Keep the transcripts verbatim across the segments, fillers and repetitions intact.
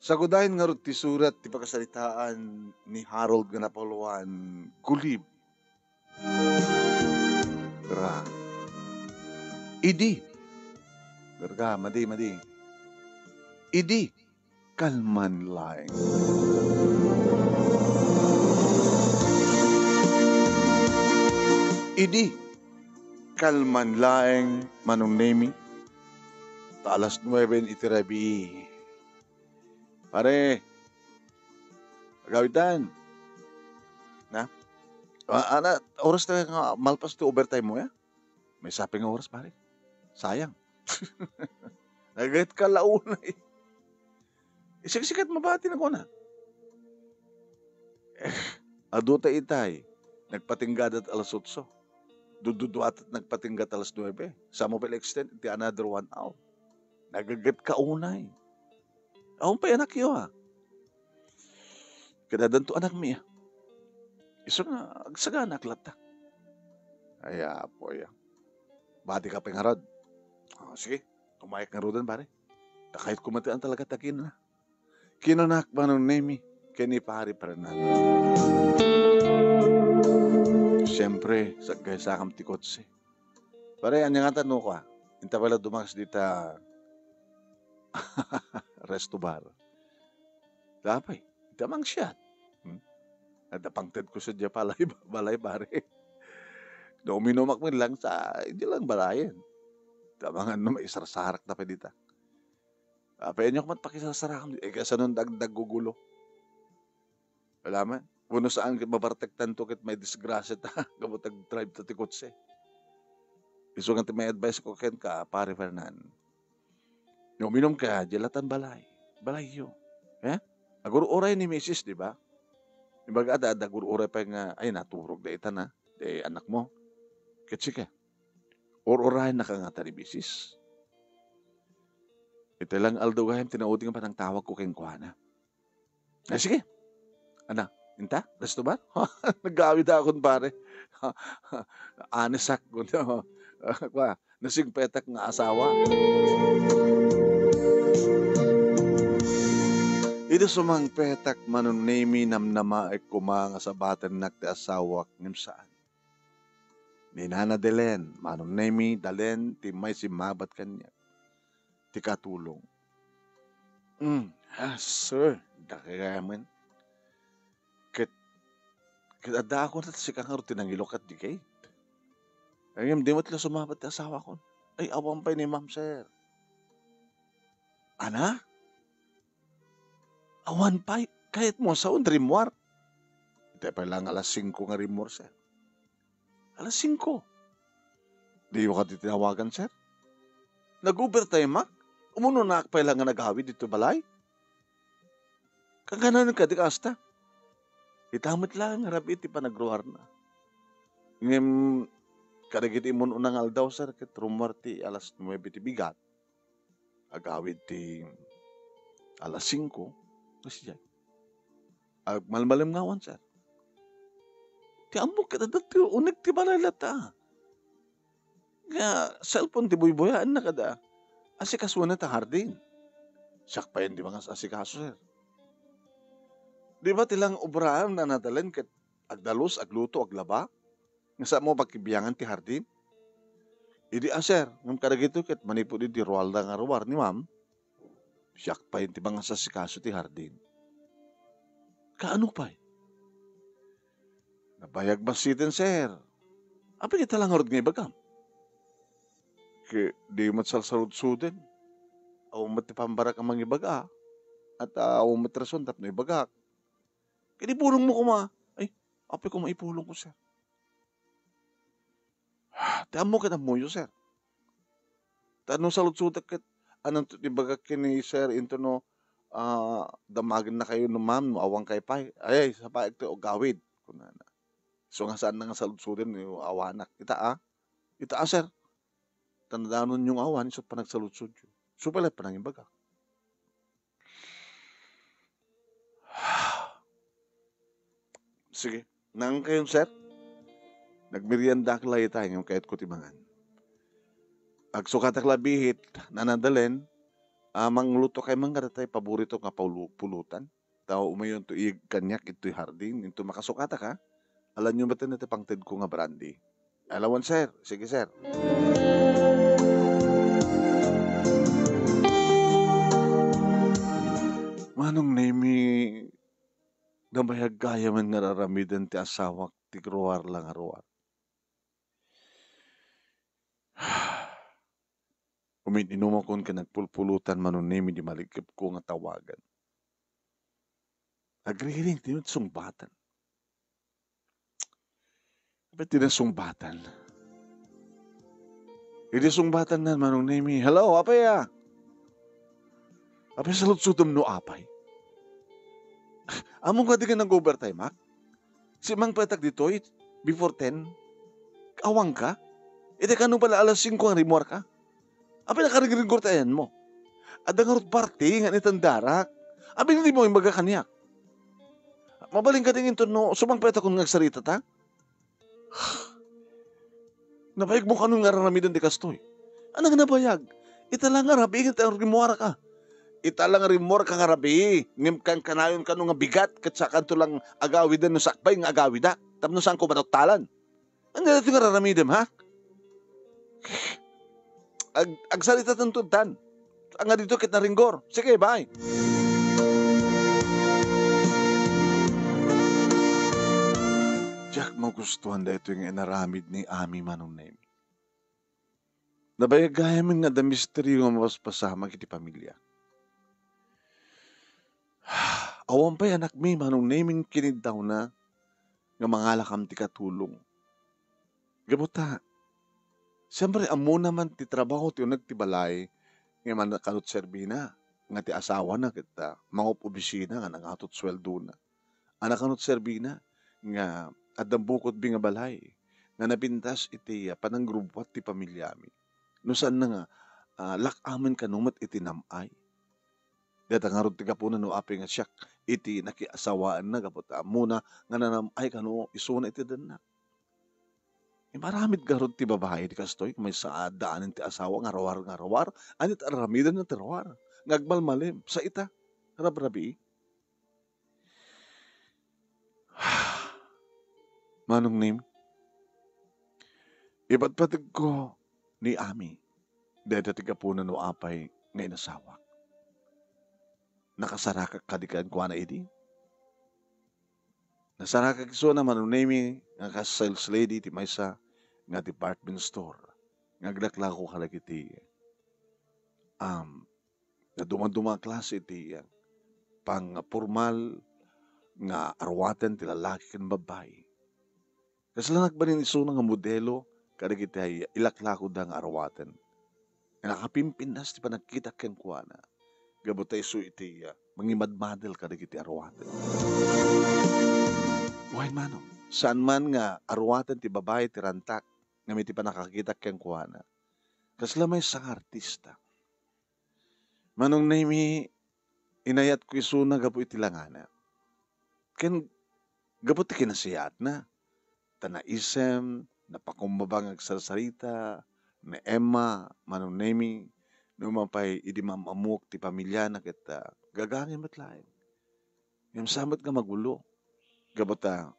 Sagudayen ngarud ti surat ti pakasaritaan ni Harold nga napauloan, Gulib. Ra. Idi. Garga, madi, madi. Idi kalman laeng. Idi kalman laeng, Manong Nemi, ta alas nuebe iti rabii. Pare, agawitan. Na? A-, ana, oras ta nga malpas ti overtime mo, ya? Maysa pay nga oras, pare. Sayang. Nagayat ka la una, eh. Isiksikat mabati na kuna. Eh, adu ta itay. Nagpatinggadat alas otso. Dududuatat nagpatinggat alas nuebe. Sa mo pala extend, iti another one hour. Nagagat ka unay. Awan pay anakyo, a. Kadadanto anakmi, a. Isu nga, agsagana ak latta. Ay, apo, ya. Bati ka pay ngarud. O, sige. Umayek ngaruden, pare. Takayot ko man ti talaga tagina. Kinanak Manong Nemi, ken ni Pare Fernando. Siyempre, saggaysakam ti kotse. Pare, anya nga tanno ka? Inta pala dumakas dita resto bar. Dapay, ita mangsiat. Hmm? Adda pangted ko sa dia palay, balay, pare. No, uminumak man lang sa, hindi lang balayan. Tamangan no, maisarsarak na pa dita. Apay, inyo ket pakisarsarakam, eh, kasano dagdag gugulo? Wala man. Wenno saan ket mabartektanto ket maidisgrasya ta gapu ta agdrive ta ti kotse. Isu nga ti may advice ko kenka, Pare Fernan. No uminum ka, diay latan balay. Balayyo. Eh? Agur-uray ni misis, di ba? Ibaga adda, adda agur-uray pay nga, ay, naturog da ita na. Di anak mo. Ket sika. Ur-urayennaka ngata ni misis. Ita lang aldaw gayam ti naudi nga panangtawag ko kenkuana. Ay, sige. Ana, inta? Resto bar? Nagawid akon, pare. Anesak, kuno. Kwa, nasingpetak nga asawa. Idi sumangpetak, Manong Nemi, namnamaek koma nga sabatennak ti asawak, ngem saan. Ni Nana Delen, Manong Nemi, Dalen, ti may simmabat kaniak ti katulong. Mm, ah, sir, dakay gayam. Ket, ket adda ako ta sika ngarud ti nangilokat di gate. Ngem di met la summabat ti asawakon. Ay, awan pay ni ma'am, sir. Ana? Awan pay, kayatmo a saon rimmuar? Itay pay lang alas singko nga rimmuar, sir. Alas singko. Diyo kadi tinawagan, sir? Nag-overtime ak? Umunonak pay lang nga nagawid ditoy balay? Kankanayon kadi kasta? Ita met laeng nga rabii ti panagruarna. Ngem kadagiti immun-una nga aldaw, sir, ket rummuar ti alas nuebe ti bigat. Agawid ti alas singko, kasdiay. Agmalmalem nga awan, sir. Ti ammok ket adda ti uneg ti balay latta. Nga cellphone ti buybuyaenna kada asikasuenna ti hardin. Siak pay ti mangas-asikaso, sir. Di ba ti lang obraam na nadalen ket agdalus, agluto, aglaba? Nga saan mo pagkibiangan ti hardin? Idi a, sir, ngem kadagitoy ket manipud idi ruarda nga ruar ni ma'am, siak pay ti mangas-asikaso ti hardin. Kaano pay? Nabayag bassiten, sir. Apay ket ita la ngarud nga ibagam? Ket di met salsaludsuden. Awan met ti pambarak a mangibaga. At, ah, awan met rason tapno ibagak. Ket ipulongmo koma. Ay, apay koma ipulongko, sir? Ti ammo ket ammoyo, sir. Ta no saludsodek ket, ananto ti ibagak ken ni sir, into no, ah, dammagennakayo no ma'am, no awankay pay. Ay, ay, sapaek ti agawid, kunana. Isu nga saanna nga saludsoden no awanak. Ita a, ita a, sir. Tanadanonyo nga awan isu panagsaludsodyo. Isu pay la panangibagak. Sige, naankayon, sir? Nagmeriendaak la itay ngem kayatko ti mangan. Agsukatak la biit, Nana Dalen, Ah, manglutokay man kadata ti paboritok nga pulu-, pulutan. Ta umayonto iyeg kaniak ditoy hardin, inton makasukataka, alaenyo met ti pangtedko nga brandy. Alawan, sir. Sige, sir. Manong Nemi, nabayag gayamen nga ar-aramiden ti asawak ti ruar la nga ruar. Umin-inumakon ken nagpulpulutan, Manong Nemi, di malikkepko nga tawagan. Agriring ti sungbatan. Apay ti nasungbatan? Idi sungbatan na, Manong Nemi, "Hello, apay a? Apay saludsodem no apay? Ammom kadi nga nag-overtime-ak? Simmangpetak ditoy before ten? Awanka? Iti kano pala alas singko nga rimmuarka? Apay nakaringringgor ti ayanmo? Adda ngarud party nga initandarak. Apay dimo imbaga kaniak? Mabalin kadi nga inton no sumangpetakon nga agsaritata?" Nabayagmo kano nga ar-aramiden ti kastoy? Ania nga nabayag? Ita la nga rabii nga rimmuarka. Ita la nga rimmuarka nga rabii, ngem kankanayon kano nga bigat ket sakanto lang agawiden no sakbay nga agawidak tapno saanko matuktalan. Ania daytoy nga ar-aramidem, ha? Ag-, agsaritatanto tan. Ania daytoy ket naringgor. Sige, bye. Diak magustuhan daytoy nga inaramid ni Ami, Manong Nemi. Nabayag gayamen nga adda misterio nga mapaspasamak iti pamilya. Awan pay anakmi, Manong Nemi, kiniddawna nga mangalakam ti katulong. Gapu ta, siempre, ammona man ti trabaho ti uneg ti balay, nga man kanut serbina, nga ti asawana ket, ah, mangup-obisina nga nangatot sueldona. Ania kanut serbina nga adda bukotbi nga balay nga napintas iti, ah, panangrubbuat ti pamiliami. No saanna nga, ah, lak-amen kano met iti nam-ay. Dayta ngarud ti gapuna no apay nga siak iti nakiasawaanna gapu ta ammona nga nanam-ay kano isuna iti dennak. Imaramid ngarud ti babai ti kastoy, maysa a addaanen ti asawa nga ruar nga ruar, ania ti ar-aramidenna ti ruar nga agmalmalem, sa ita, rabrabii. Manong Nemi, ipatpategko ni Ami, dayta ti gapuna no apay nga inasawak. Nakasarakak kadi kenkuana idi? Nasarakak isuna, Manong Nemi, nga kas sales lady ti maysa nga department store nga aglaklako kadagiti, um, nga dumaduma a klase ti pangpormal nga aruaten ti lalaki ken babbai. Kasla nagbalin isuna nga modelo kadagiti ilaklakoda nga aruaten. Nakapimpintas ti panagkitak kenkuana gapu ta isu iti, ah, mangimadmadel kadagiti aruaten. Wen, Manong, saan man nga aruaten ti babai ti rantak ngem iti pannakakitak kenkuana, kasla maysa nga artista. Manong Nemi, inayatko isuna gapu iti langana. Ken gapu ti kinasiyaatna, ta naisem, napakumbaba nga agsarsarita, ni Emma, Manong Nemi, no mapay idi maam-ammoek ti pamiliana ket, ah, gagangay met laeng. Ngem sa met nga magulo, gapu ta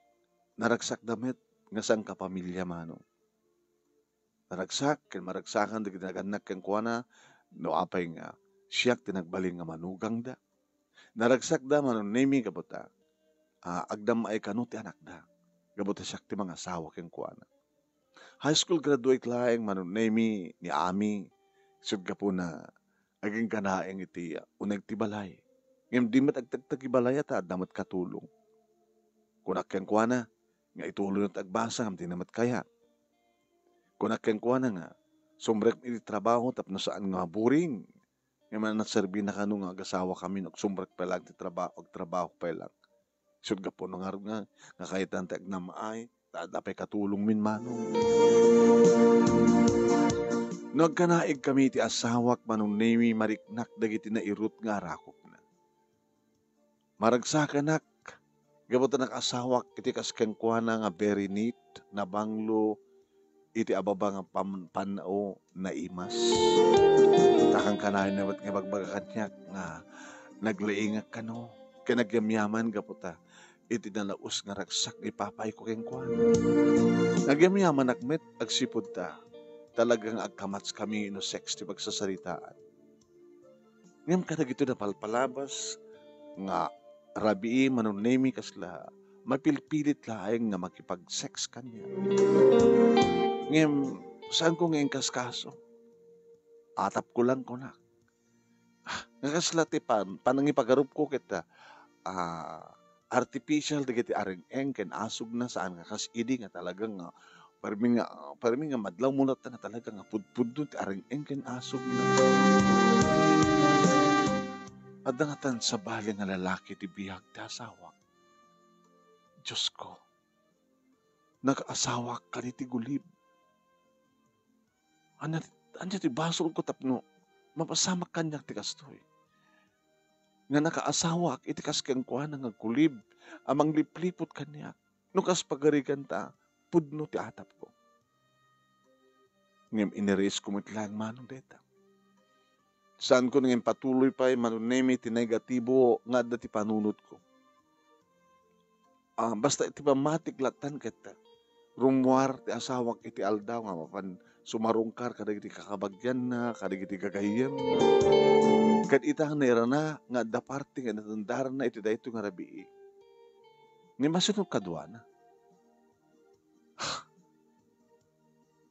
naragsakda met nga sangkapamilia, Manong. Naragsak ken maragsakan dagiti nagannak kenkuana no apay nga siak ti nagbalin nga manugangda. Naragsakda, Manong Nemi, gapu ta, ah, agdammaay kano ti anakda, gapu ta siak ti mangasawa kenkuana. High school graduate laeng, Manong Nemi, ni Ami, isut' gapuna, aginkanaeng iti uneg ti balay. Ngem di met agtagtag ti balay ta adda met katulong. Kunak kenkuana nga ituloyna ti agbasa ngem dina met kayat. Kunak kenkuana nga sumrek iti trabaho tapno saan nga maburing. Ngem ania ti serbina kano nga agasawakami no agsumrek pay laeng ti trabaho, agtrabaho pay laeng. Isut' gapuna ngarud nga, nga kayatna ti agnam-ay, ta adda pay katulongmin, Manong. No agkanaigkami iti asawak, Manong Nemi, mariknak dagiti nairut nga arakupna. Maragsakanak, gapu ta nakasawak iti kas kenkuana nga very neat, nabanglo, iti ababa nga pam-, pannao naimas. Ta kankanayon met nga ibagbaga kaniak nga naglaingak kano, ken agyamyaman gapu ta iti nalaus nga ragsak nga ipapayko kenkuana. Agyamyamanak met agsipud ta talaga nga agkamatskami no sex ti pagsasaritaan. Ngem kadagitoy napalpalabas nga rabii, Manong Nemi, kasla mapilpilit laeng nga makipag-sex kaniak. Ngem saanko nga inkaskaso. Atapko lang kunak. Ah, nga kasla ti pan-, panangipagarupko ket, ah, ah, artificial dagiti areng-eng ken asugna, saan nga kas idi nga talaga nga permi nga, permi nga madlawmo latta nga talaga nga pudpudno ti areng-eng ken asugna. Adda ngatan sabali nga lalaki ti biag ti asawak. Diosko, nakaasawak kaditi gulib. Ania, ania ti basolko tapno mapasamak kaniak ti kastoy? Nga nakaasawak iti kas kenkuana nga gulib a manglipliput kaniak, no kas pagarigan ta pudno ti atapko. Ngem inirisko met laeng manong dayta. Saanko nga impatuloy pay, Manong Nemi, ti negatibo nga adda ti panunotko. Ah, basta iti pammatik lattan ket rummuar ti asawak iti aldaw nga mapan sumarungkar kadagiti kakabagianna, kadagiti gagayyemna. Ket ita, nairana nga adda parte nga natendaranna iti daytoy nga rabii. Ngem masinuno kaduana.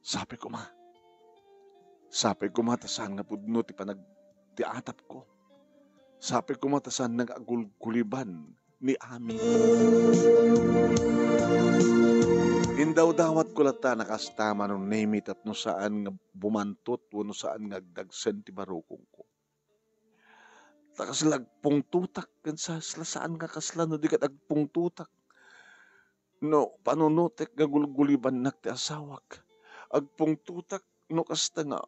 Sapay koma. Sapay koma ta saan nga pudno ti panag-, ti atapko. Sapay koma ta saan nga agulguliban ni Ami. Indawdawatko latta a kasta, Manong Nemi, tapno saan nga bumantot wenno saan nga agdagsen ti barukongko. Ta kasla agpungtotak ken sa-, kasla saan nga kasla no di ket agpungtotak no panunotek nga gulgulibannak ti asawak. Agpungtotak no kasta nga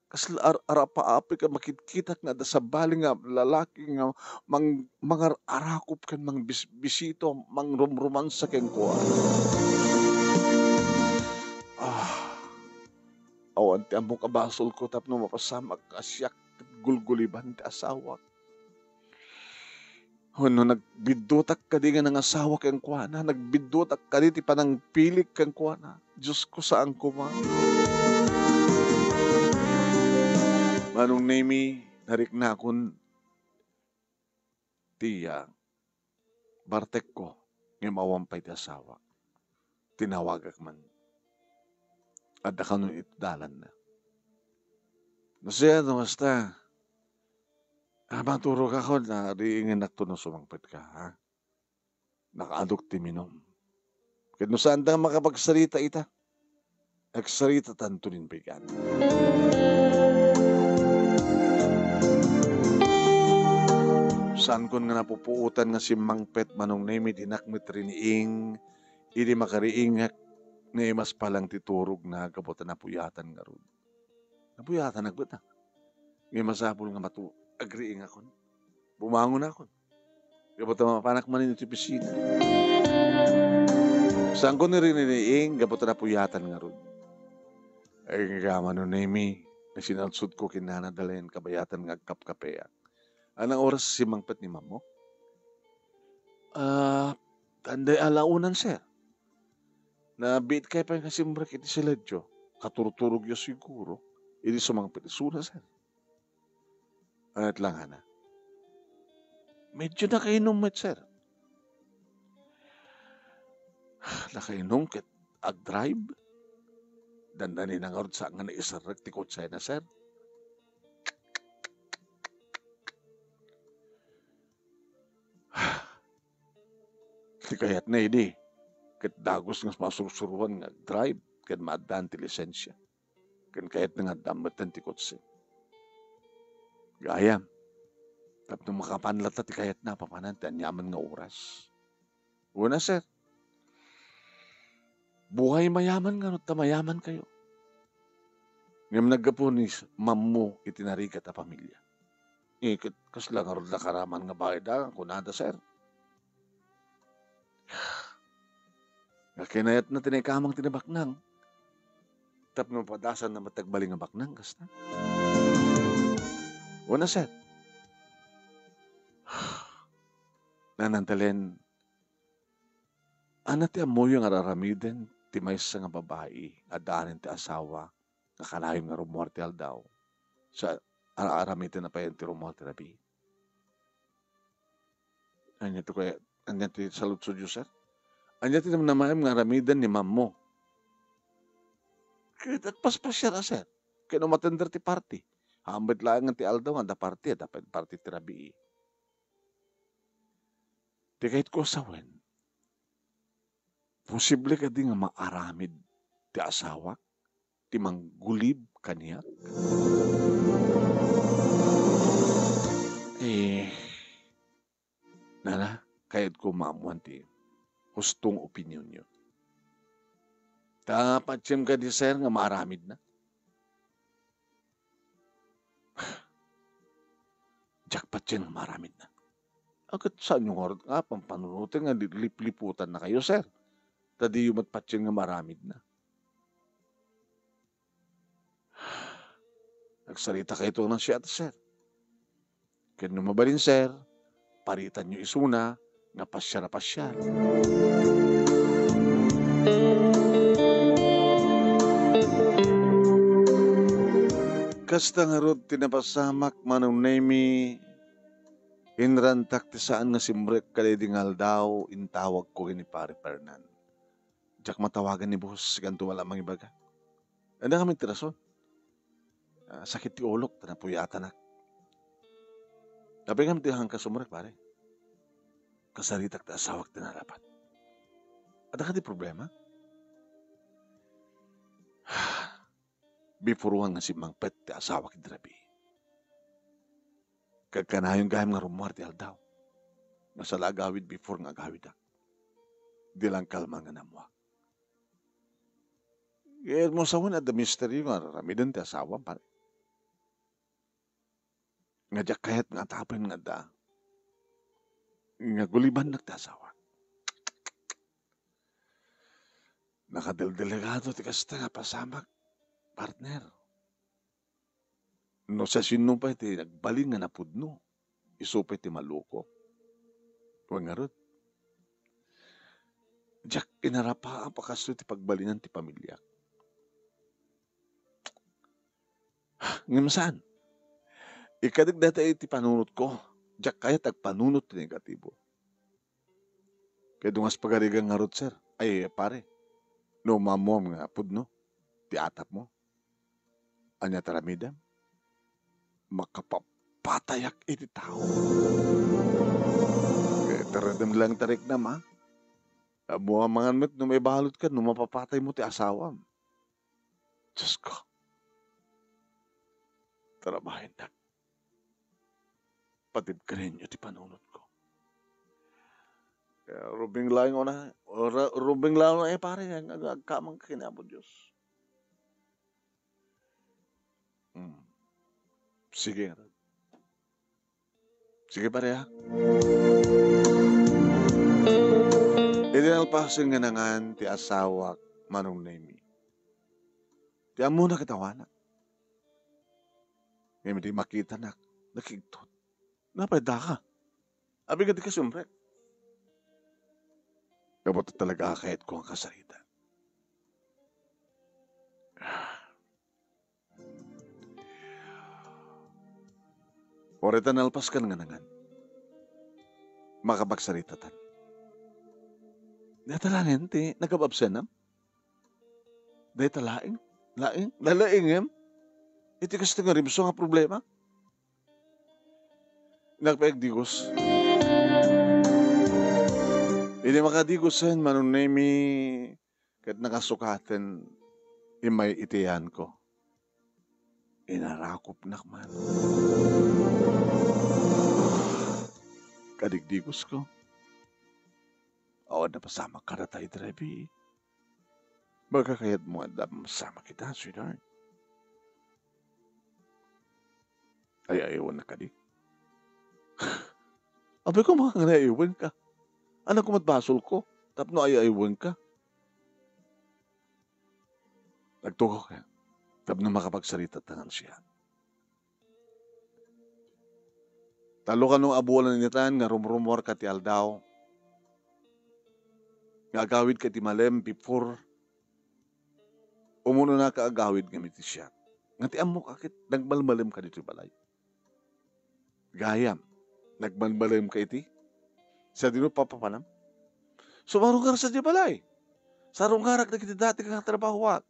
kasla ar-, arapaapek a makitkitak nga adda sabali nga lalaki nga mang-, mangar-arakop ken mangbis-, bisito, mangrumromansa kenkuana. Ah, awan ti ammok a basolko tapno mapasamak a siak ket gulguliban ti asawak. Wenno nagbiddutak kadi nga nangasawa kenkuana? Nagbiddutak kadi ti panangpilik kenkuana? Diosko, saan koma. Manong Nemi, nariknakon ti, ah, bartekko, ngem awan pay ti asawak. Tinawagak man. Adda kano iti dalanna. No siya, no kasta, ah, maturogakon, nariingennakto no sumangpetka, ha? Nakaadok ti minum. Ket no saanda makapagsarita ita, agsaritatanto nin bigat. Saankon nga napupuotan nga simmangpet, Manong Nemi, dinak met riniing idi makariingak, naimas pa lang ti turogna gapu ta napuyatan ngarud. Napuyatanak met, ah. Ngem masapul nga matu-, agriingakon. Bumangonakon. Gapu ta mapanak manen iti opisina. Saanko ni rininiing gapu ta napuyatan ngarud. Ay, nga Manong Nemi, nga sinaludsodko ken Nana Dalen, kabayatan nga agkapkapeak. Anong oras simmangpet ni Mammo? Ah, tanday alaunan, sir. Nabiitkay pay nga simrek iti siledyo. Katurturogyo siguro. Idi sumangpet isuna, sir. Aniat lang, Hana? Medyo nakainum met, sir. Nakainum ket agdrive? Dandanina ngarud sa nga naiserrek ti kotsena, sir. Ti kayatna idi, ket dagus nga masursuroan nga agdrive ken maaddaan ti lisensia. Ken kayatna nga addaan metten ti kotse. Gayam, tapno makapan latta ti kayatna a papanan ti aniaman nga oras. Una, sir, buhay mayaman ngarud ta mayamankayo. Ngem naggapu ni s-, Mammo iti narigat a pamilia. Eh, ket kasla ngarud la karaman nga balayda, kunada, sir. Nga kinayatna ti naikamang ti nabaknang. tapno padasanna met ti agbalin nga baknang kasta. Wen a, sir. Nanantalen, ania ti ammoyo nga ar-aramiden ti maysa nga babai nga addaanen ti asawa nga kanayon nga rummuar ti aldaw, sa ar-aramiden a payen ti rummuar ti rabii? Ania ti kaya-, ania ti saludsodyo, sir? Ania ti namnamaem nga aramiden ni mammo? Ket agpaspasiar a, sir, ken umatender ti party. Ammom met laeng ti aldaw nga adda party, adda pay party ti rabii. Ti kayatko a sawen, posible kadi nga maaramid ti asawak ti manggulib kaniak? Eh, nana, kayatko maammoan ti husto nga opinionyo. Ta patiem kadi, sir, nga maaramidna? Diak patien nga maaramidna. A, ket saanyo ngarud nga pampanunoten nga li-, lipliputannakayo, sir? Ta diyo met patien nga maaramidna. Agsaritakayo iti siak, sir. Ken no mabalin, sir, paritanyo isuna nga pasiar a pasiar. Kasta ngarud ti napasamak, Manong Nemy, inrantak ti saan nga simrek kadaydi nga aldaw, intawagko ken ni Pare Fernan. Diak matawagan ni boss, sikanto met la mangibaga. Adda ngamin ti rason. Ah, sakit ti ulok, ta napuyatanak. Apay ngamin ti haanka sumrek, pare? Kasaritak ti asawak ti narapat. Adda kadi problema? Before nga simmangpet ti asawak iti rabii. Ket kanayon gayam nga rummuar ti aldaw. Masala agawid before nga agawidak. Di lang kalman nga nammuak. Ket mo sawen, adda misteryo nga aramiden ti asawam, pare. Nga diak kayat nga atapen nga adda nga gulibannak ti asawa. Nakadeldelegado ti kasta nga pasamak, partner. No siasino pay ti nagbalin nga napudno, isu pay ti malukok. Wen ngarud, diak inarapaap a kastoy ti pagbalinan ti pamiliak. Ngem saan. Ikadek dayta iti panunotko, diak kayat agpanunot ti negatibo. Ket dungas pagarigan ngarud, sir. Ay, pare, no maammuam nga pudno ti atapmo, ania ti aramidem? Makapapatayak iti tao. Ket aramidem lang ti riknam, a? Ammoam man met no maibalutka no mapapataymo ti asawam. Diosko, trabahennak. Patibkarenyo ti panunotko. Kaya rubing laeng una, ra-, rubing laeng una, eh, pare, ag-, ag-, agkamang ken Apo Dios. Hmm. Sige, ngarud. Sige, pare, ha? Idi nalpasen nga nangan ti asawak, Manong Nemy, ti ammona ket awanak. Ngem idi makitanak, nakigtot. Napay daka? Apay nga dika sumrek? Gapu ta talaga a kayatko nga kasarita. Uray ta nalpaskan nga nangan, makapagsaritatan. Dayta laeng ti nagab-absenam? Dayta laeng? Laeng? Lalaengem? Iti kasta nga rimso nga problema? Nagpaigdigos. Idi makadigosen, Manong Nemy, ket nakasukaten, immay iti yanko. Inarakopnak man. Kadigdigosko. Awan napasamak kadata iti rabii. Makakayatmo adda mapasamak ita, sweetheart? Ay-ayawennak kadi? Apay ko, makangani ay-ayawenka. Anak ko met basolko, tapno ay-ayawenka. Nagtugaw ka tapno makapagsarita ta ngan siak. Tallo kano a bulan itan nga rumrumuarka ti aldaw nga agawidka iti malem before umunonaka agawid ngem iti siak. Nga ti ammok a ket nagmalmalemka ditoy balay. Gayam, nagmalmalemka iti sadino papapanam. Sumarungar sa di balay. Sarungarak dagiti dati nga trabahoak.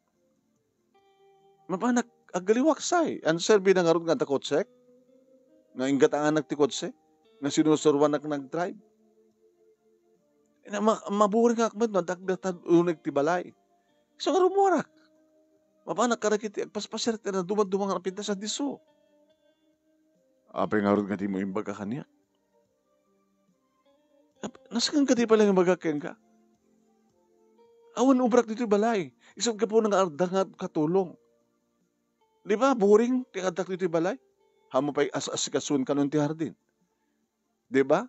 Mapanak, agaliwak say. Ano serbina ngarud nga adda kotsek? Nga inggatanganak ti kotse? Nga sinusuruanak nag-drive? Ina, ma-, maburing ak met no adda agdatad uneg ti balay. So nga rumuarak. Mapanak kadagiti agpaspasiar ti nadumaduma nga napintas a disso. Apay ngarud nga dimo imbaga kaniak? Ap-, nasken ka ti pala nga imbagak kenka? Awan ubrak ditoy balay. Isut' gapuna nga adda nga katulong. Di ba, boring ti addak ditoy balay? Haanmo pay as-asikasuon kanon ti hardin. Di ba?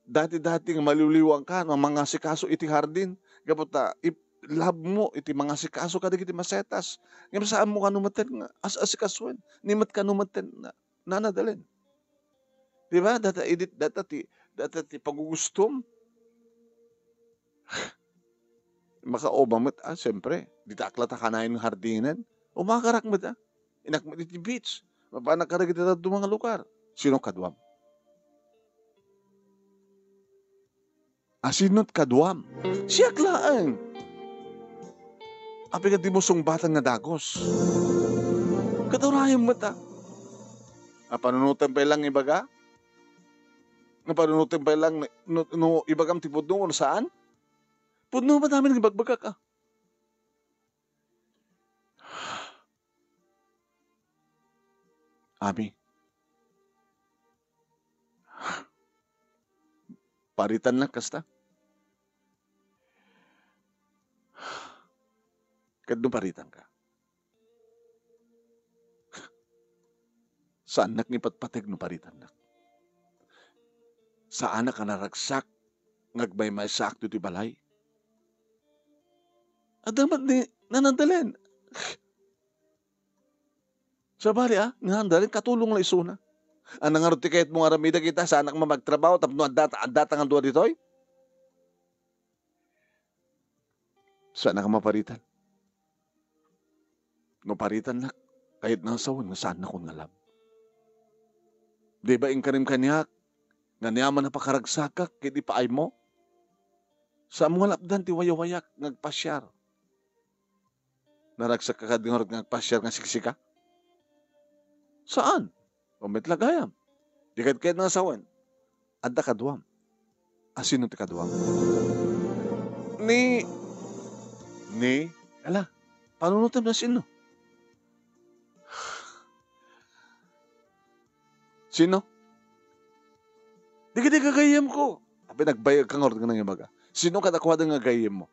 Dati-dati nga maliwliwangka nga mangasikaso iti hardin. Gapu ta, ip-, labmo iti mangasikaso kadagiti masetas. Ngem saanmo kano metten nga as-asikasuen. Ni met kano metten na, nanadalen. Di ba? Data idit, data ti, data ti pagugustom. Makaoma met, ah, siyempre. Dita ak latta kanayon nga hardinen. Umakarak met, ah. Inak met iti beach. Mapanak kadagiti dadduma nga lugar. Sino kaduam? Asino ti kaduam? Siak laeng. Apay nga dimo sungbatan nga dagus? Ket urayem met, ah. A panunotem pay lang ibaga? Nga panunotem pay lang no, no ibagam ti pudno wenno saan? Pudno met amin nga ibagbagak, ah. Abi. Paritannak kasta. Ket no paritanka, saannak nga ipatpateg no paritannak. Saanak a naragsak nga agmaymaysaak ditoy balay. Adda met ni nanadalen. Sabali, ah, nga andalin, katulong la isuna. Ania ngarud ti kayatmo nga aramidek ita, saanak nga magtrabaho tapno adda, adda ta nga dua ditoy? Saanak nga maparitan. No paritannak, kayatna nga sawen nga saannakon nga lab. Di ba inkarim kaniak nga aniaman a pakaragsakak ket ipaaymo? Saanmo nga lapdan ti wayawayak nga agpasiar. Naragsak ka kadi ngarud nga agpasiar nga siksika? Saan? O met la gayam. Di kad kayat nga sawen. Adda kaduam. Asino ti kaduam? Ni, ni, ala, panunotem no asino? Sino? Di kadi gagayyemko. Apay nagbayag ka ngarud nga nangibaga. Sino kadakuada nga gayyemmo?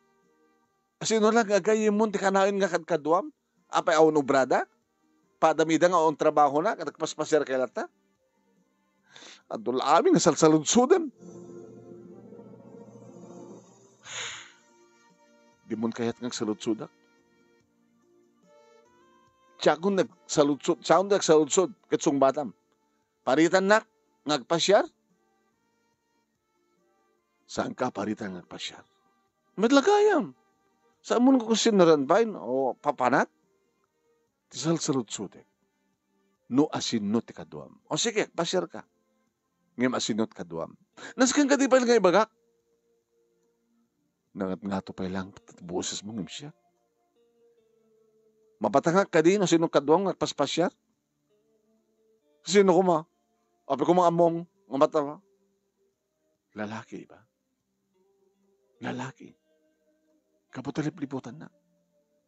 Sino la nga gayyemmon ti kanayon nga kadkaduam? Apay awan obrada? Padamida nga awan trabahona, ket agpaspasiar kay latta? Adda la amin nga salsaludsodem. Dimon kayat nga agsaludsodak? Siakon nagsaludsod, siakon nagsaludsod, ket sungbatam. Paritannak nga agpasiar? Saanka paritan nga agpasiar? Met la gayam. Saanmo nga kung sinaranbayan o papanak? Ti salsaludsodek. No asino ti kaduam. O sige, agpasiarka. Ngem asino ti kaduam? Nasken ka di pay nga ibagak? Nangatngato pay lang ti bosesmo ngem siak. Mapatangak kadi no sino kaduam nga agpaspasiar? Sino koma? Apay koma ammom nga mata? Lalaki, ba? Lalaki. Gapu ta lipliputannak.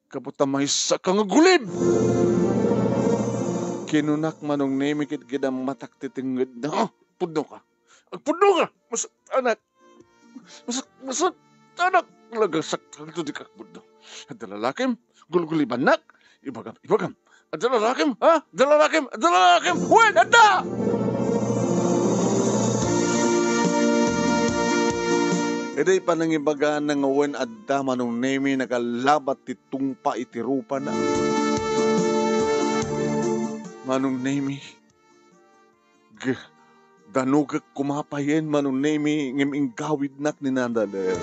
Gapu ta maysa ka nga gulib! Kinunak manong Nemi ket ginammatak ti tengngedna. Ah, pudno ka. Agpudno ka! Masaktanak! Masak-, masaktanak! Talaga saktan to di ka agpudno. Adda lalakim, gulgulibannak. Ibagam, ibagam. Adda lalakim, ha? Adda lalakim, adda lalakim! Wen, adda! Idi panangibagana nga wen adda Manong Nemi nagalabat ti tungpa iti rupana. Manong Nemi, g-, danugek koma payen, Manong Nemi, ngem inggawidnak ni Nana Dalen.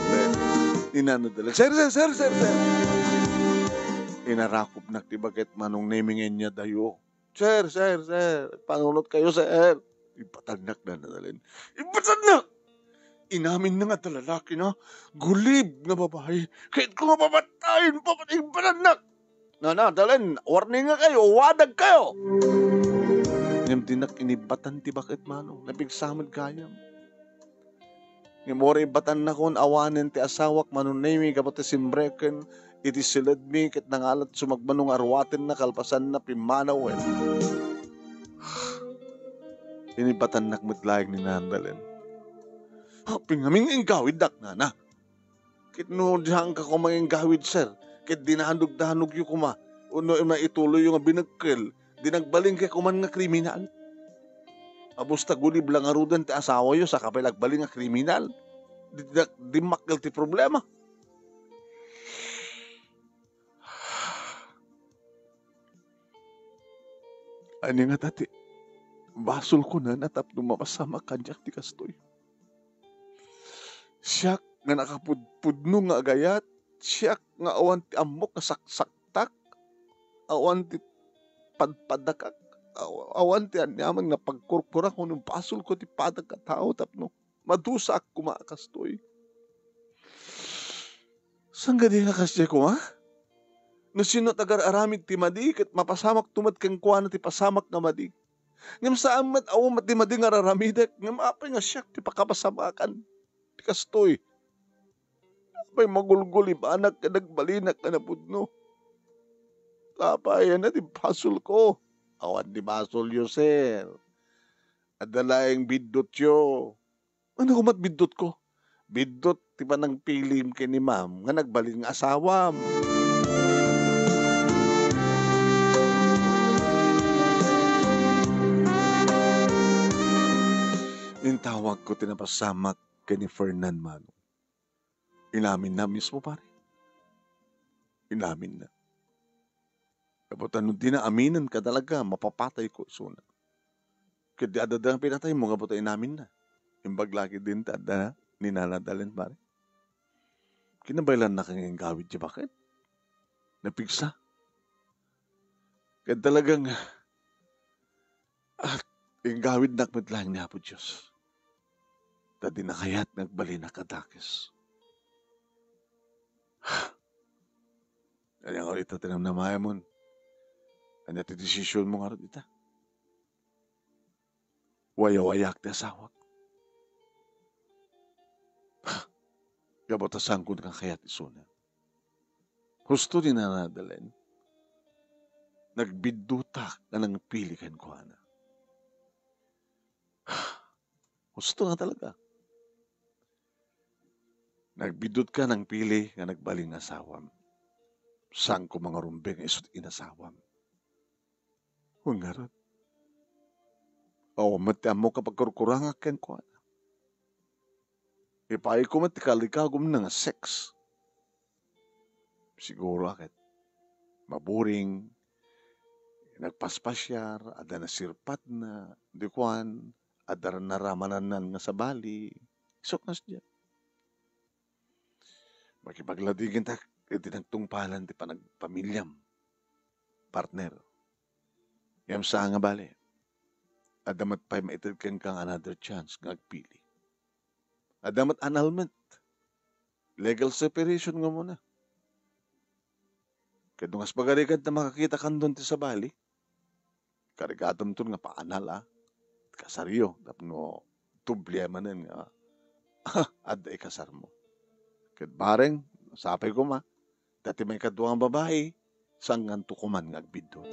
Ni Nana Dalen. "Sir, sir, sir, sir, sir!" Inarakupnak ti baket, Manong Nemi, nga inyadayo. "Sir, sir, sir, panunot kayo, sir." Ibbatannak, Nana Dalen. Ibbatannak! Inamin na nga ta lalaki na, gulib nga babae. Kayat ko nga papatayen, papatay, ibbatannak! "Nana Dalen, warning nga kayo, wadag kayo!" Ngem dinak inibbatan ti baket, Manong. Napigsa met gayam. Ngem uray ibbatan nakon awanen ti asawak, Manong Nemi, gapu ta simreken iti siledmi ket nangalat sumagmano nga aruatenna kalpasanna pimmanawen. Inibbatannak met laeng ni Nana Dalen. Apay ngamin nga inggawiddak, Nana? Ket no dianka koma nga inggawid, sir, ket dinanugdanogyo koma, wenno maituloyyo nga binekkel, di nagbalin kay kuman nga kriminal. Abus ta gulib la ngaruden ti asawayo, saka pay nagbalin nga kriminal. Di, di, dimmakkel ti problema. Ania ngata ti basolko, Nana, tapno mapasamak kaniak ti kastoy? Siak nga nakapudpudno nga agayat, siak nga awan ti ammok nga saksaktak, awan ti padpadakak, aw-, awan ti aniaman nga pagkurkurak, wenno basolko ti padak a tao tapno madusaak koma a kastoy. Saan kadi nga kasdiay koma? No sino ti agar-aramid ti madi, ket mapasamakto met kenkuana ti pasamak nga madi. Ngem saan met, awan met ti madi nga ar-aramidek, ngem apay nga siak ti pakapasamakan ti kastoy? Apay magulgulibanak ken nagbalinak nga napudno? Apay, ania ti basolko? Awan ti basolyo, sir. Adda laeng biddutyo. Ania koma ti biddutko? Biddut ti panangpilim ken ni ma'am nga nagbalin nga asawam. Intawagko ti napasamak ken ni Fernan, Manong. Inaminna mismo, pare. Inaminna. Gapu ta no dina aminen ka talaga, mapapatayko isuna. Ket di adda nga pinataymo gapu ta inaminna. Imbag la ketdin ti adda ni Nana Dalen, pare. Kinabaelannak nga inggawid ti baket. Napigsa. Ket talagang, ah, inggawidnak met laeng ni Apo Dios. Ta dina kayat nga agbalinak a dakes. Ania ngarud ita ti namnamaemon? Ania ti desisionmo ngarud ita? Wayawayaak ti asawak. Gapu ta saanko nga kayat isuna. Husto ni Nana Dalen. Nagbiddutak nga nangpili kenkuana. Husto nga talaga. Nagbiddutka nangpili nga nagbalin nga asawam. Saanko nga rumbeng nga isu ti inasawam. Wen ngarud, awan met ti ammok a pagkurkurangak kenkuana. Ipaayko met ti kalikagumna nga sex. Siguro a ket maburing, nagpaspasiar, adda nasirpatna, di kuan, adda naramananna nga sabali. Isu a kasdiay. Makipagladingentak iti nagtungpalan ti panagpamiliam, partner. Ngem saan nga bale, adda met pay maited kenka nga another chance nga agpili. Adda met annulment. Legal separation nga umuna. Ket no kas pagarigan ta makakita kandon ti sabali, karigatomton nga paanal a kasaryo tapno doble manen nga adda ikasarmo. Ket bareng, sapay koma, ta ti maikadua nga babai, saanto koma nga agbiddut.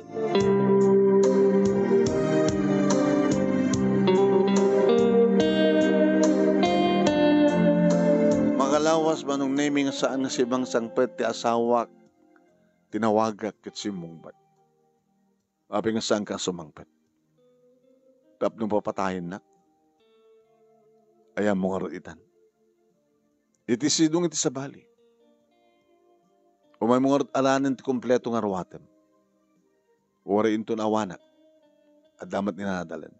Makalawas, Manong Nemi, nga saan nga simangsangpet ti asawak, tinawagak ket simmungbat. Apay nga saanka a sumangpet? Tapno papatayennak? Ayanmo ngarud itan. Iti sidong iti sabali. Umaymo ngarud alanen ti kompleto nga ruatem. Uray inton awanak, adda met ni nadalen.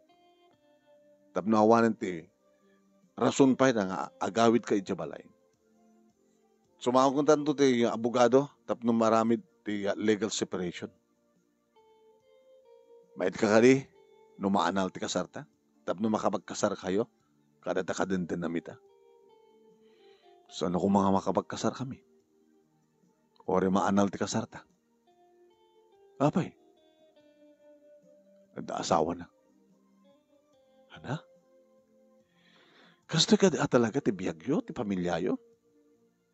Tapno awanen ti rason pay nga agawidka idiay balay. Sumaonkan tanto ti abogado tapno maaramid ti legal separation. Maedka kadi no maanal ti kasarta? Tapno makapagkasarkayo kadata kadendennami ta? Saan no koma nga makapagkasarkami? Uray maanal ti kasarta? Apay? Adda asawana. Ana? Kastoy kadi a talaga ti biagyo, ti pamiliayo?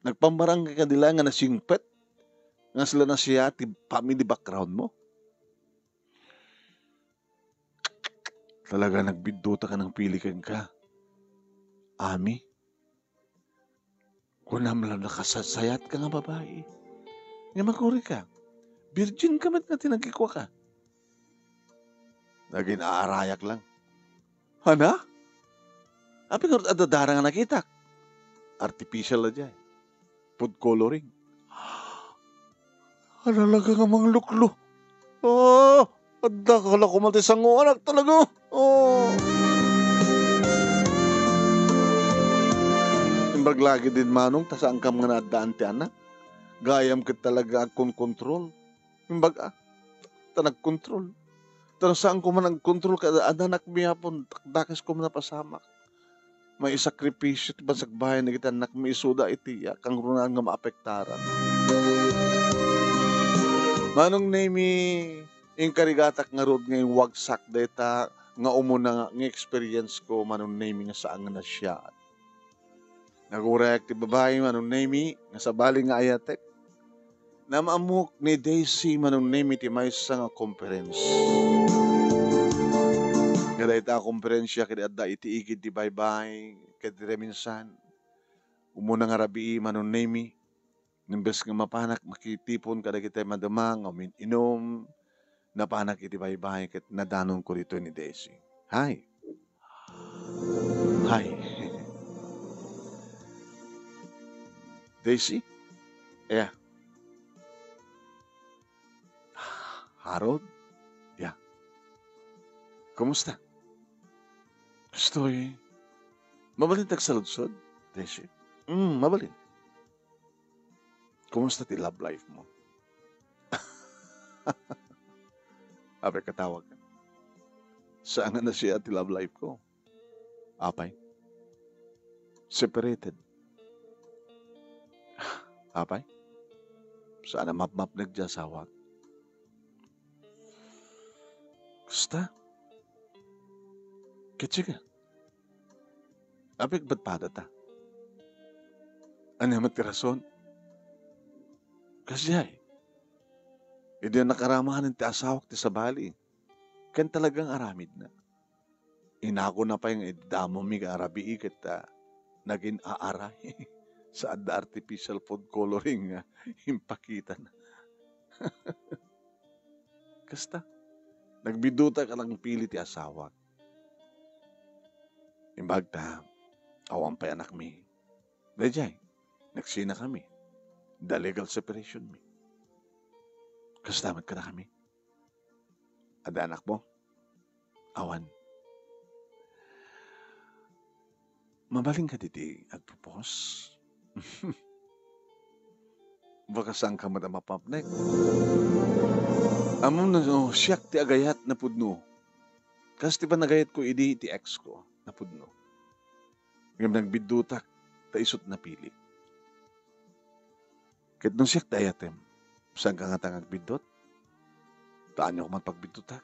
Nagpambarangay kadi laeng nga nasingpet nga sila nasiya ti family background mo? Talaga nagbiddutak a nangpili kenka, Ami. Kunam la nakasasayatka nga babai. Nga magurika. Virgin ka met nga tinagikuaka. Nagin aarayak lang. Hana? Apay ngarud adda dara nga nakitak? Artificial la jay. Food coloring. Alalaga nga mangluklo. Oh, adda ka la koma ti sangoanak talaga. Oh. Imbag lagi din manong ta saankam nga naaddaan ti anak. Gayam ket talaga agkonkontrol. Imbag a, ta nagkontrol. Ta no saan koma nagkontrol, kada adanakmi apon, dakdakes koma napasamak. Maisakripisyo ti pagsakbayan dagiti annakmi isuda iti, ah, kangrunaan nga maapektaran. Manong Nemi, inkarigatak ngarud nga iwagsak dayta nga umuna nga experience ko, Manong Nemi, nga saan nga nasiaat. Nagurayak ti babai, Manong Nemi, nga sabali nga ayatek. Naam-ammok ni Daisy, Manong Nemi, ti maysa nga conference. Nga dayta a konferensya ket adda iti igid ti baybay ket reminsan. Umuna nga rabii, Manong Nemi, imbes nga mapanak makitipon kadagiti maduma nga umin-inum, napanak iti baybay ket nadanonko ditoy ni Daisy. Hi. Hi. Daisy? Yeah. Harold? Yeah. Kumusta? Kastoy. Mabalin ti agsaludsod, Daisy? Mm, mabalin. Kumusta ti love life mo? Apay, katawag. Saan nga nasiaat ti love life ko? Apay. Separated. Apay. Saan a mapmapneg ti asawak? Kasta? Ketsika? Apay, agpadpada ta? Ania met ti rason? Kasdiay. Idi nakaramanen ti asawak ti sabali, ken talagang aramidna. Inakona pay nga idi damomi nga arabii ket, ah, nagin-aaray sa adda artificial food coloring nga impakitana. Kasta, nagbiddutak a nangpili ti asawak. Imbag ta, awan pay anakmi. Daydiay, nagsinakami. The legal separation mi. Kasta met kadakami. Adda anakmo? Awan. Mabalin kadi ti agpupos? Baka saanka met a mapapnek. Ammom no siak ti agayat napudno. Kas ti panagayatko idi ti ex ko napudno. Ngem nagbiddutak ta isut napili. Ket no siak ti ayatem, saanka ngata nga agbiddut? Ta ania koma ti pagbiddutak?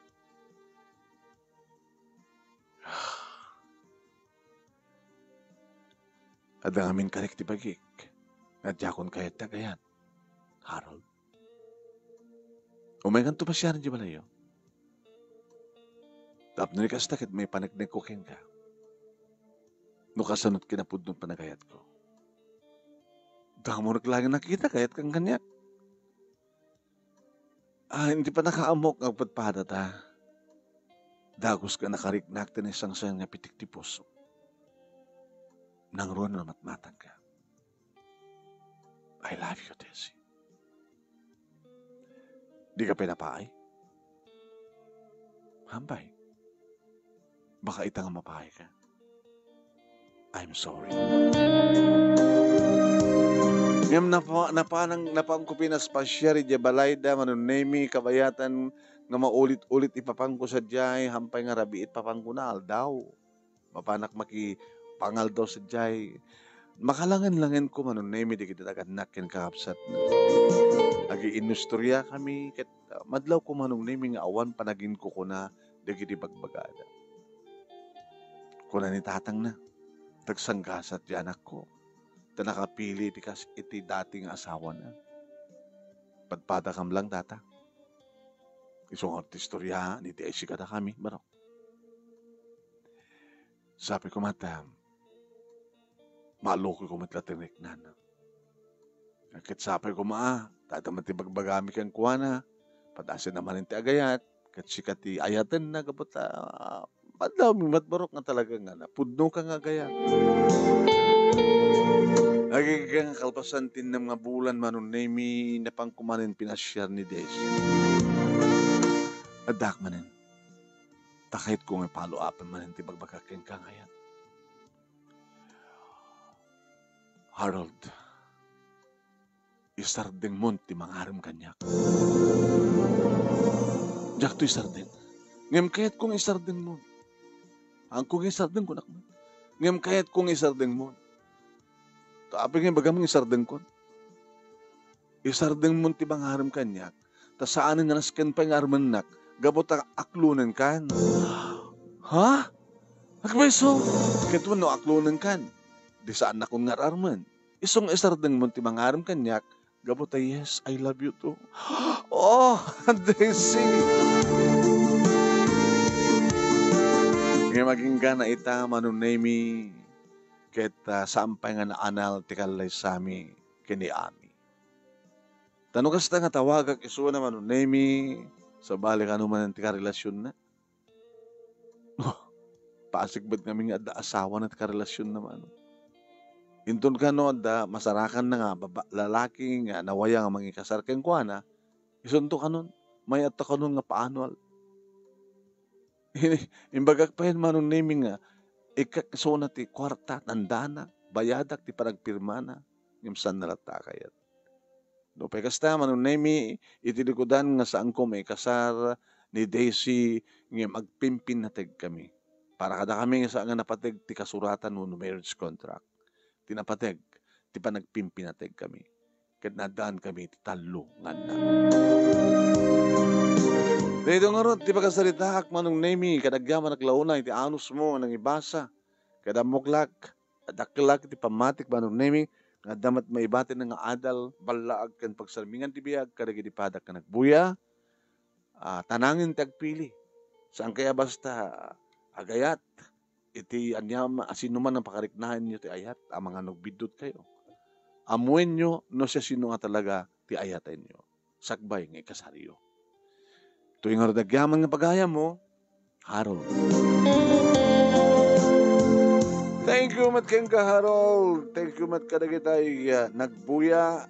Adda ngamin karik ti bagik nga diakon kayat ti agayat, Harold. Umaykanto pasiaren idiay balayyo. Tapno ni kasta ket maipaneknekko kenka no kasano ti kinapudno ti panagayatko. Damonek laeng nakita, kayatkan kaniak. Ah, iti pannakaammok nga agpadpada ta, dagus nga nakariknak ti naisangsayan nga pitik ti puso. Nangruan a namatmatangka. I love you, Desi. Di ka pinapaay? Hampay. Baka ita nga mapaay ka. I'm sorry. Ngem napa-, napanang, napan ko pinaspasiar idiay balayda, Manong Nemi, kabayatan nga maulit-ulit ipapan ko sadiay, hampay nga rabiit papan ko na aldaw. Mapanak makipangaldaw sadiay. Makalangen-langen ko, Manong Nemi, dagiti dagannak ken kakabsatna. Agiinustoriakami, ket, ah, madlaw ko, Manong Nemi, nga awan panaginkukuna dagiti bagbagada. Kuna ni tatangna, "Tagsanggasat ti anakko, ta nakapili ti kas iti dati nga asawana. Padpadakam lang, tata." Isu nga ti istoria ni Desi kadakami, barok. Sapay koma ta, malukoy koma ti laeng riknana. Ket sapay koma, ah, ta adda met ti bagbagami kenkuana, padasenna manen ti agayat, ket sika ti ayatenna, gapu ta, ah, madlawmi met barok nga talaga nga napudnoka nga agayat. Agingga nga kalpasan ti innem nga bulan, Manong Nemi, napan ko manen pinasiar ni Desi. Addaak manen. Ta kayatko nga ipalo-apen manen ti bagbagak kenka nga ayan. Harold, isardengmon ti mangarem kaniak. Diakto isardeng. Ngem kayatko nga isardengmon. Haanko nga isardeng, kunak met. Ngem kayatko nga isardengmon. Ta apay nga ibagam nga isardengkon? Isardengmon ti mangarem kaniak, ta saanen nga nasken pay nga armennak, gapu ta aklonenkan. Ha? Agpayso? Ket wenno aklonenkan, di saannakon nga ar-armen. Isu nga isardengmon ti mangarem kaniak, gapu ta, yes, I love you too. Oh, Desi! Ngem agingga na ita, Manong Nemi, ket, ah, saan pay nga naanal ti kallaysami ken ni Ami. Ta no kasta nga tawagak isuna, Manong Nemi, sabali kano manen ti karelasionna? Oh, pasig met ngamin nga adda asawana ti karelasionna, Manong. Inton kano adda masarakanna nga baba-, lalaki nga nawaya nga mangikasar kenkuana, isunto kanon, mayat ta kanon nga paanwal. Imbagak pay, Manong Nemi, nga ikkak isuna ti kuarta, tandana, bayadak ti panagpirmana, ngem saanna latta a kayat. Nupay kasta, Manong Nemi, iti likudan nga saanko maikasar ni Desi, ngem agpimpinnategkami. Para kadakami nga saan nga napateg ti kasuratan wenno marriage contract. Ti napateg, ti panagpimpinnategkami. Ket naaddankami ti tallo nga annak. Daytoy ngarud ti pakasaritaak, Manong Nemi, ket agyamanak la unay ti anusmo nga nangibasa. Ket ammok la, dakkel la ti pammatik, Manong Nemi, nga adda met maibatinna nga adal, ballaag ken pagsarmingan ti biag kadagiti padak nga nagbuya. Ah, ta nangin ti agpili. Saan kaya basta agayat iti aniam a sinuman a pakariknaenyo ti ayat a mangan no agbiddutkayo. Ammoenyo no siasino nga talaga ti ayatenyo. Sakbay nga ikasaryo. Toy ngarud agyaman nga pagayammo, Harold. Thank you met kenka, Harold. Thank you met kadagitay, ah, nagbuya.